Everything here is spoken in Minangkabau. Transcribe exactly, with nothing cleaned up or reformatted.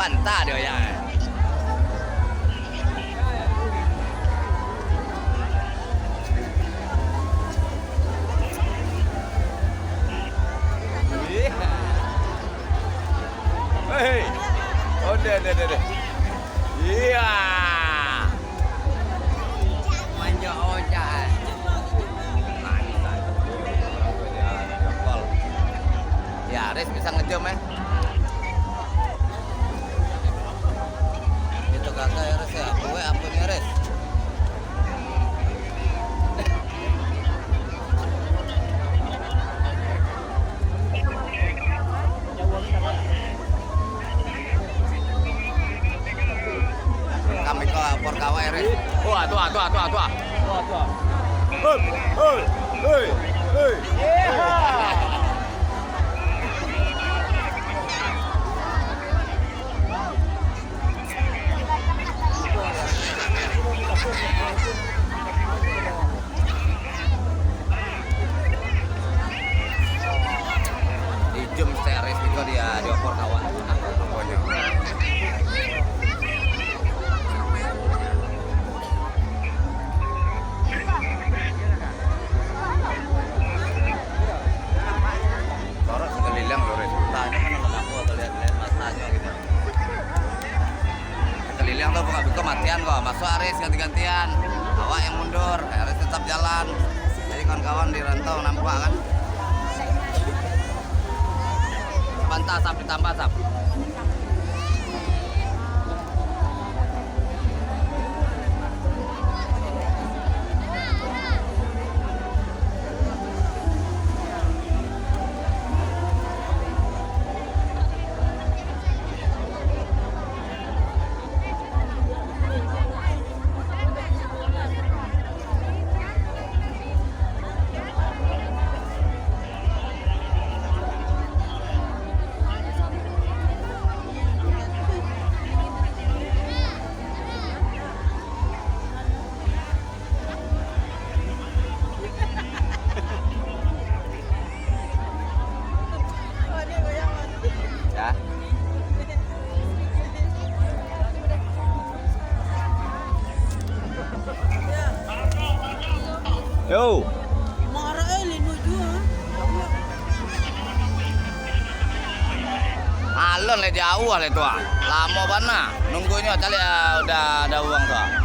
Panta dia ya. Hei. Oh, deh, deh, deh, deh. Iya. Manja ojan. Nice. Ya, Res bisa ngejam, eh. Itu kakak ya, Res, ya. Kue apa nih, Res? Kami ko lapor ka awak, Res. Wah, tu, tu, tu, tu. Hei, hei, hei, hei. Dijum steris biko dia dioper kawan. Lurus sekeliling, lurus. Tanyo kan ndak apa, lihat-lihat matanyo gitu. Keliling tu buka-buka matian kok. Masuk Aris ganti-gantian. Awak yang mundur, Aris tetap jalan. Jadi kawan-kawan di rantau nampak kan. Bantah sap, ditambah sap. Ya. Yo. Alun lah, jauah lah tu ah. Lamo bana nunggunyo, caliak ah, udah ada uang tu ah.